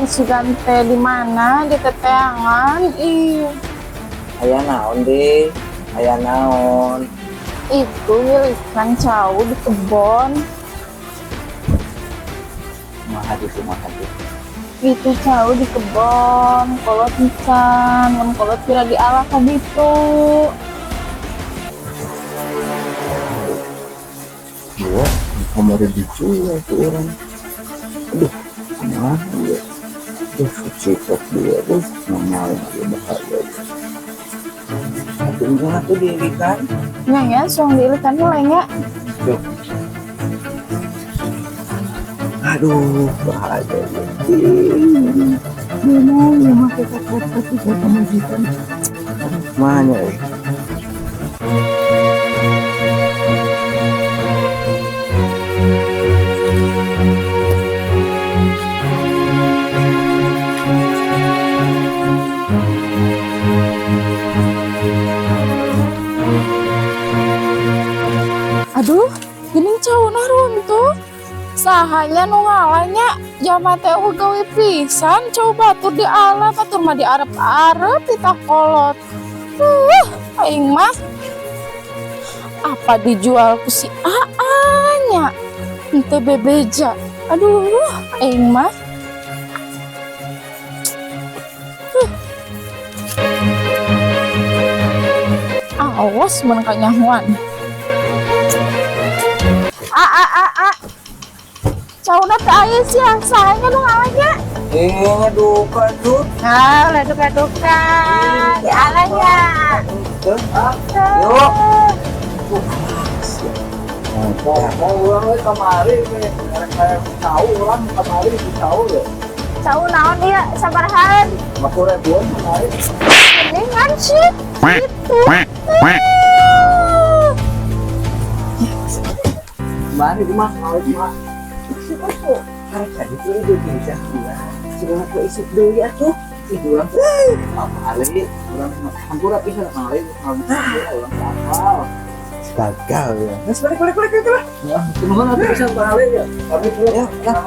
Sugan teh di mana di teteangan ih. Aya naon deh? Aya naon? Itu ngilikan cau di kebon. Kumaha tuh, kumaha tuh? Itu cau di kebon kolot pisan, mun kolot kira diala ka ditu. Gua kemarin dijual tuh orang. Aduh, mana dia? Aduh, ciprok dia tuh, normal dia bahaya. Aduh, enggak tuh diilikan. Nya ya, song diilikan heula nya. Duh. Aduh, bahaya dia. Mau mau kita kota kita pamajikan. Mana ya? Aduh, geuning cauna runtuh. Saha nya nu ngala nya? Jalma teh euweuh gawe pisan, cau batur diala, batur mah diarep-arep titah kolot. Aing mah apa dijual ku si Aa nya? Henteu bebeja. Aduh, aing mah. Huh. Awas mun kanyahoan. A a a a. Cauna teh aya sia, saha nya nu ngala nya? Eh, duka tuh. Nah, ulah duka-duka. Diala nya. Yuk. Mau urang we kamari we, kayak tahu urang kamari di tahu ya. Cau naon ieu sabarahaan? 50 ribuan kamari. Mendingan sih itu. Mana di mah? Mau di mah? Karek tadi tuh itu bisa gua. Sudah aku isuk deui atuh. Ih, urang kamari, urang hampura pisan kamari, urang kapal. Gagal ya. Terus balik balik balik balik. Ya, nuhun atuh pisan kamari ya. Kami pulang. Ya, lah.